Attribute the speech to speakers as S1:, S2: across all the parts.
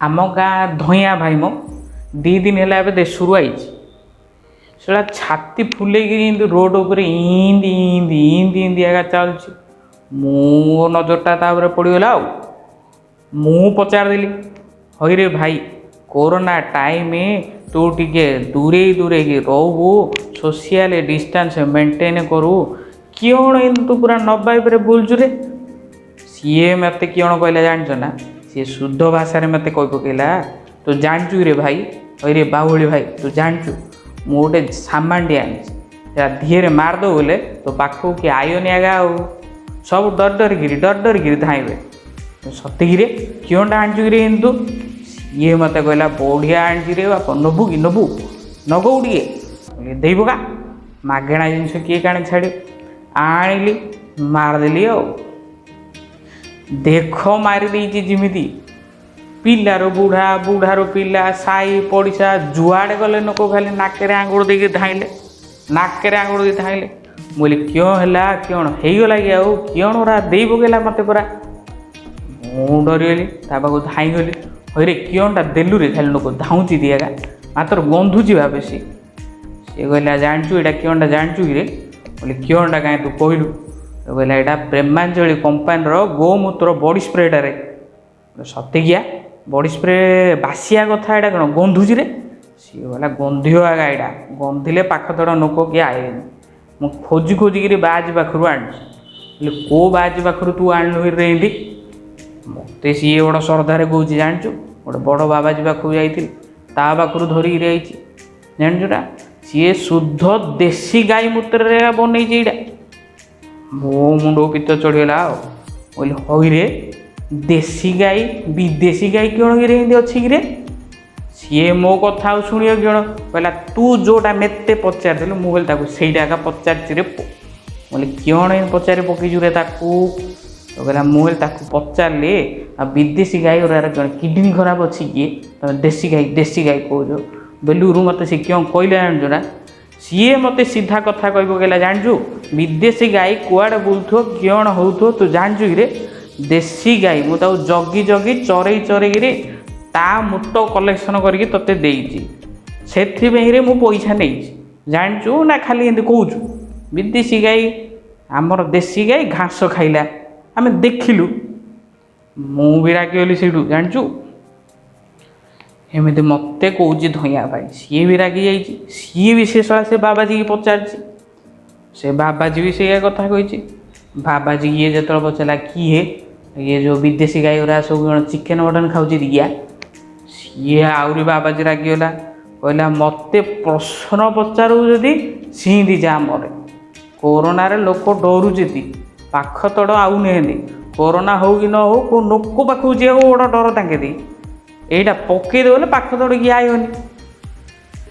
S1: ଆମ ଗାଁ ଧଇଁଆ ଭାଇ ମ 2 ଦିନ ହେଲା ଏବେ ଦେଶରୁ ଆଇଛି। ସେଟା ଛାତି ଫୁଲେଇକିରି ଏମିତି ରୋଡ଼ ଉପରେ ଇନ୍ତି ଇନ୍ତି ଇନ୍ତି ଇନ୍ତି ଏକା ଚାଲୁଛି। ମୋ ନଜରଟା ତା ଉପରେ ପଡ଼ିଗଲା ଆଉ ମୁଁ ପଚାରିଦେଲି, "ହଇରେ ଭାଇ, କୋରୋନା ଟାଇମ୍, ତୁ ଟିକେ ଦୂରେଇ ଦୂରେଇକି ରହୁ, ସୋସିଆଲ ଡିଷ୍ଟାନ୍ସ ମେଣ୍ଟେନ୍ କରୁ, କିଅଣ ଏମିତି ତୁ ପୁରା ନବାଇବରେ ବୁଲୁଛୁ ରେ?" ସିଏ ମୋତେ କିଅଣ କହିଲା ଜାଣିଛ ନା? ସିଏ ଶୁଦ୍ଧ ଭାଷାରେ ମୋତେ କହି ପକେଇଲା, "ତୁ ଜାଣିଛୁ ରେ ଭାଇ, ହଇରେ ବାହୁଳି ଭାଇ, ତୁ ଜାଣିଛୁ, ମୁଁ ଗୋଟେ ସାମାନଟିଏ ଆଣିଛି, ସେଟା ଧିଏରେ ମାରିଦେବୁ ବୋଲେ ତୋ ପାଖକୁ କିଏ ଆଇବନି ଆଗା, ଆଉ ସବୁ ଡର ଡରିକିରି ଡର ଡରିକିରି ଧାଇଁବେ।" "ସତିକିରେ, କିଅଣଟା ଆଣିଛୁ କିରେ ଏମିତି ତୁ?" ସିଏ ମୋତେ କହିଲା, "ବଢ଼ିଆ ଆଣିଛି ରେ ବାପ, ନେବୁ କି? ନେବୁ? ନଗଉ ଟିକେ?" କହିଲି, "ଦେଇ ପକା, ମାଗେଣା ଜିନିଷ କିଏ କାଣି ଛାଡ଼ିବ?" ଆଣିଲି, ମାରିଦେଲି ଆଉ ଦେଖ, ମାରି ଦେଇଛି ଯେମିତି ପିଲାର ବୁଢ଼ା, ବୁଢ଼ାର ପିଲା, ସାହି ପଡ଼ିଶା ଯୁଆଡ଼େ ଗଲେ ଲୋକ ଖାଲି ନାକରେ ଆଙ୍ଗୁଳ ଦେଇକି ଧାଇଁଲେ, ନାକରେ ଆଙ୍ଗୁଳ ଦେଇକି ଧାଇଁଲେ। ମୁଁ କହିଲି, "କିଅଣ ହେଲା? କିଅଣ ହେଇଗଲା କି? ଆଉ କିଅଣ ଗୁଡ଼ା ଦେଇ ପକେଇଲା ମୋତେ ପରା?" ମୁଁ ଡରିଗଲି, ତା ପାଖକୁ ଧାଇଁଗଲି। "ହଇରେ, କିଅଣଟା ଦେଲୁରେ? ଖାଲି ଲୋକ ଧାଉଁଛି ଦିଆଗା, ମାତ୍ର ଗନ୍ଧୁଛି ବା ବେଶୀ।" ସିଏ କହିଲା, "ଜାଣିଛୁ ଏଇଟା କିଅଣଟା, ଜାଣିଛୁ କିରେ?" କହିଲି, "କିଅଣଟା କାହିଁ, ତୁ କହିଲୁ?" ସେ କହିଲା, "ଏଇଟା ପ୍ରେମାଞ୍ଜଳି କମ୍ପାନୀର ଗୋମୂତ୍ର ବଡ଼ି ସ୍ପ୍ରେଟାରେ।" "ସତିକିଆ ବଡ଼ି ସ୍ପ୍ରେ ବାସିଆ କଥା, ଏଇଟା କ'ଣ ଗନ୍ଧୁଛି ରେ?" ସିଏ କହିଲା, "ଗନ୍ଧିବ ଆଗା, ଏଇଟା ଗନ୍ଧିଲେ ପାଖ ତଡ଼ ଲୋକ କିଏ ଆଇବେନି। ମୁଁ ଖୋଜି ଖୋଜିକିରି ବାବାଜୀ ପାଖରୁ ଆଣିଛି।" କହିଲି, "କେଉଁ ବାବାଜୀ ପାଖରୁ ତୁ ଆଣିଲୁ ରେ ଏମିତି?" ମୋତେ ସିଏ ବଡ଼ ଶ୍ରଦ୍ଧାରେ କହୁଛି, "ଜାଣିଛୁ, ଗୋଟେ ବଡ଼ ବାବାଜୀ ପାଖକୁ ଯାଇଥିଲି, ତା ପାଖରୁ ଧରିକିରି ଆଇଛି। ଜାଣିଛୁ ନା, ସିଏ ଶୁଦ୍ଧ ଦେଶୀ ଗାଈ ମୂତ୍ରରେ ବନେଇଛି ଏଇଟା।" ମୋ ମୁଣ୍ଡକୁ ପିତ୍ତ ଚଢ଼ିଗଲା। ଆଉ କହିଲି, "ହଇରେ, ଦେଶୀ ଗାଈ, ବିଦେଶୀ ଗାଈ କ'ଣ କିରେ ଏମିତି ଅଛି କିରେ?" ସିଏ ମୋ କଥା ଆଉ ଶୁଣିବ କିଅଣ? କହିଲା, "ତୁ ଯେଉଁଟା ମେତେ ପଚାରିଥିଲୁ, ମୁଁ କହିଲି ତାକୁ ସେଇଟା ଏକା ପଚାରିଛି ରେ ପୁଅ।" ମୁଁ କହିଲି, "କିଅଣ ଏମିତି ପଚାରି ପକେଇଛୁ ରେ ତାକୁ?" ତ କହିଲା, "ମୁଁ ହେଲେ ତାକୁ ପଚାରିଲି, ଆଉ ବିଦେଶୀ ଗାଈ ଗୁଡ଼ାର କ'ଣ କିଡ଼ନୀ ଖରାପ ଅଛି କି? ତମେ ଦେଶୀ ଗାଈ ଦେଶୀ ଗାଈ କହୁଛ ବେଲୁରୁ।" ମୋତେ ସେ କିଅଣ କହିଲା ଜାଣିଛୁ ନା? ସିଏ ମୋତେ ସିଧା କଥା କହି ପକେଇଲା, "ଜାଣିଛୁ, ବିଦେଶୀ ଗାଈ କୁଆଡ଼େ ବୁଲୁଥିବ, କିଅଣ ହେଉଥିବ, ତୁ ଜାଣିଛୁ କିରେ? ଦେଶୀ ଗାଈ ମୁଁ ତାକୁ ଜଗି ଜଗି, ଚରେଇ ଚରେଇକିରି ତା ମୁତ କଲେକ୍ସନ୍ କରିକି ତୋତେ ଦେଇଛି, ସେଥିପାଇଁରେ ମୁଁ ପଇସା ନେଇଛି। ଜାଣିଛୁ ନା ଖାଲି ଏମିତି କହୁଛୁ? ବିଦେଶୀ ଗାଈ, ଆମର ଦେଶୀ ଗାଈ ଘାସ ଖାଇଲା, ଆମେ ଦେଖିଲୁ।" ମୁଁ ବି ରାଗିଗଲି ସେଇଠୁ। ଜାଣିଛୁ, ଏମିତି ମୋତେ କହୁଛି ଧଇଁଆ ଭାଇ, ସିଏ ବି ରାଗି ଯାଇଛି। ସିଏ ବି ସେ ଶଳା ସେ ବାବାଜୀକି ପଚାରିଛି, ସେ ବାବାଜୀ ବି ସେଇଆ କଥା କହିଛି। ବାବାଜୀ ଇଏ ଯେତେବେଳେ ପଚାରିଲା, "କିଏ ଇଏ ଯେଉଁ ବିଦେଶୀ ଗାଈ ଗୁଡ଼ା ସବୁ କ'ଣ ଚିକେନ୍ ମଟନ୍ ଖାଉଛି ଦିଆ?" ସିଏ ଆହୁରି ବାବାଜୀ ରାଗିଗଲା। କହିଲା, "ମୋତେ ପ୍ରଶ୍ନ ପଚାରୁ ଯଦି ସିନ୍ତି ଯା ମରେ। କୋରୋନାରେ ଲୋକ ଡରୁଛନ୍ତି, ପାଖ ତଡ଼ ଆଉ ନିଅନ୍ତି। କୋରୋନା ହଉ କି ନ ହଉ, କେଉଁ ଲୋକ ପାଖକୁ ଯିବାକୁ ବଡ଼ ଡର ତାଙ୍କେ ଦେଇ। ଏଇଟା ପକେଇଦେବ ବୋଲେ ପାଖ ତଡ଼ କିଏ ଆଇବନି।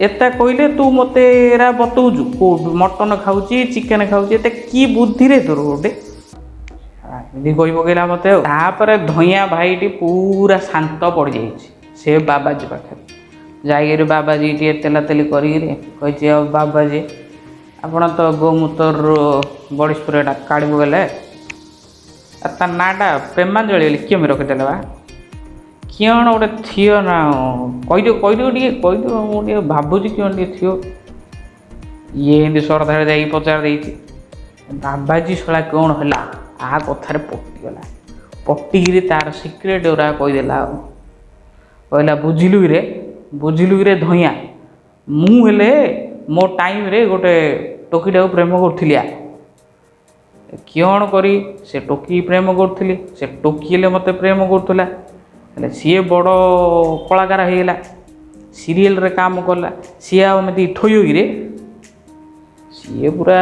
S1: ଏତା କହିଲେ ତୁ ମୋତେ ଏରା ବତଉଛୁ, କେଉଁ ମଟନ୍ ଖାଉଛି, ଚିକେନ୍ ଖାଉଛି, ଏତେ କି ବୁଦ୍ଧିରେ ତୋର ଗୋଟେ?" ଏମିତି କହି ପକେଇଲା ମୋତେ। ଆଉ ତାପରେ ଧଇଁଆ ଭାଇଟି ପୁରା ଶାନ୍ତ ପଡ଼ିଯାଇଛି। ସେ ବାବାଜୀ ପାଖରେ ଯାଇକିରି ବାବାଜୀ ଟିକେ ତେଲା ତେଲି କରିକିରି କହିଛି, "ଆଉ ବାବାଜୀ, ଆପଣ ତ ଗୋମୂତ୍ରରୁ ବଡ଼ି ସ୍ପ୍ରେଟା କାଢ଼ି ପକେଇଲେ, ଆଉ ତା ନାଁଟା ପ୍ରେମାଞ୍ଜଳି ବୋଲି କେମିତି ରଖିଦେଲେ ବା? କିଅଣ ଗୋଟେ ଥିଅ ନା, କହିଦିଅ, କହିଦିଅ, ଟିକେ କହିଦିଅ, ମୁଁ ଟିକେ ଭାବୁଛି କିଅଣ ଟିକେ ଥିଅ।" ଇଏ ଏମିତି ଶ୍ରଦ୍ଧାରେ ଯାଇକି ପଚାରି ଦେଇଛି। ବାବାଜୀ ଶଳା କ'ଣ ହେଲା, ଆ କଥାରେ ପଟିଗଲା। ପଟିକିରି ତାର ସିକ୍ରେଟ୍ ଗୁଡ଼ା କହିଦେଲା। ଆଉ କହିଲା, "ବୁଝିଲୁ କିରେ, ବୁଝିଲୁ କିରେ ଧଇଁଆ, ମୁଁ ହେଲେ ମୋ ଟାଇମ୍ରେ ଗୋଟେ ଟୋକିଟାକୁ ପ୍ରେମ କରୁଥିଲି। ଆ କିଅଣ କରି ସେ ଟୋକି ପ୍ରେମ କରୁଥିଲି, ସେ ଟୋକି ହେଲେ ମୋତେ ପ୍ରେମ କରୁଥିଲା। ହେଲେ ସିଏ ବଡ଼ କଳାକାର ହେଇଗଲା, ସିରିଏଲରେ କାମ କଲା। ସିଏ ଆଉ ଏମିତି ଥୋଇବ କିରେ? ସିଏ ପୁରା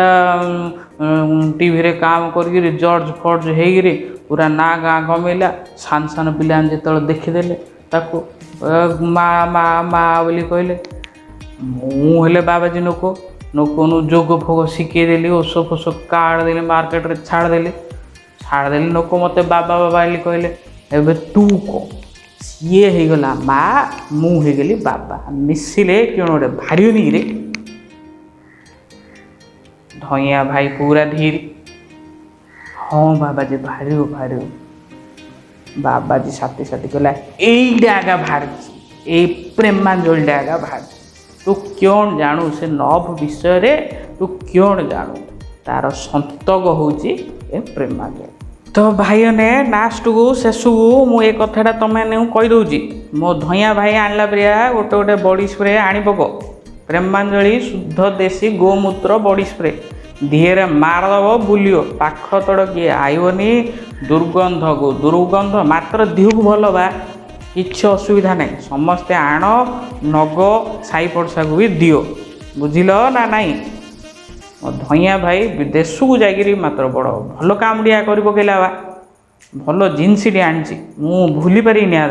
S1: ଟିଭିରେ କାମ କରିକିରି ଜର୍ଜ ଫର୍ଜ ହେଇକିରି ପୁରା ନାଁ ଗାଁ କମେଇଲା। ସାନ ସାନ ପିଲାମାନେ ଯେତେବେଳେ ଦେଖିଦେଲେ ତାକୁ, ମା ମା ମା ବୋଲି କହିଲେ। ମୁଁ ହେଲେ ବାବାଜୀ ଲୋକ, ଲୋକଙ୍କୁ ଯୋଗ ଫୋଗ ଶିଖେଇଦେଲି, ଔଷଧ ଫୋଷ କାଢ଼ିଦେଲି, ମାର୍କେଟରେ ଛାଡ଼ିଦେଲି ଛାଡ଼ିଦେଲି। ଲୋକ ମୋତେ ବାବା ବାବା ବୋଲି କହିଲେ। ଏବେ ତୁ କହ, ସିଏ ହେଇଗଲା ମା, ମୁଁ ହେଇଗଲି ବାବା, ମିଶିଲେ କିଅଣ ଗୋଟେ ବାହାରିବନି କିରେ?" ଧଇଁଆ ଭାଇ ପୁରା ଧୀର, "ହଁ ବାବାଜୀ, ବାହାରିବ, ବାହାରିବ।" ବାବାଜୀ ସାଥି ସାଥି କହିଲା, ଏଇଟା ଆଗା ବାହାରିଛି, ଏଇ ପ୍ରେମାଞ୍ଜଳିଟା ଆଗା ବାହାରିଛି। ତୁ କ'ଣ ଜାଣୁ ସେ ନଭ ବିଷୟରେ? ତୁ କ'ଣ ଜାଣୁ? ତାର ସନ୍ତକ ହେଉଛି ଏ ପ୍ରେମାଞ୍ଜଳି। ତ ଭାଇମାନେ, ଲାଷ୍ଟକୁ ଶେଷକୁ ମୁଁ ଏ କଥାଟା ତମମାନଙ୍କୁ କହିଦେଉଛି। ମୋ ଧଇଁଆ ଭାଇ ଆଣିଲା ପ୍ରିୟା ଗୋଟେ ଗୋଟେ ବଡ଼ି ସ୍ପ୍ରେ ଆଣିପକ, ପ୍ରେମାଞ୍ଜଳି ଶୁଦ୍ଧ ଦେଶୀ ଗୋମୂତ୍ର ବଡ଼ି ସ୍ପ୍ରେ। ଦିହରେ ମାରିଦେବ, ବୁଲିବ, ପାଖ ତଡ଼ କିଏ ଆଇବନି। ଦୁର୍ଗନ୍ଧକୁ ଦୁର୍ଗନ୍ଧ, ମାତ୍ର ଦିହକୁ ଭଲ ବା, କିଛି ଅସୁବିଧା ନାହିଁ। ସମସ୍ତେ ଆଣ, ନଗ, ସାହି ପଡ଼ିଶାକୁ ବି ଦିଅ। ବୁଝିଲ ନା ନାହିଁ? ମୋ ଧଇଁଆ ଭାଇ ବିଦେଶକୁ ଯାଇକିରି ମାତ୍ର ବଡ଼ ଭଲ କାମଟିଆ କରି ପକେଇଲା ବା, ଭଲ ଜିନିଷଟି ଆଣିଛି। ମୁଁ ଭୁଲି ପାରିବିନି ଆ।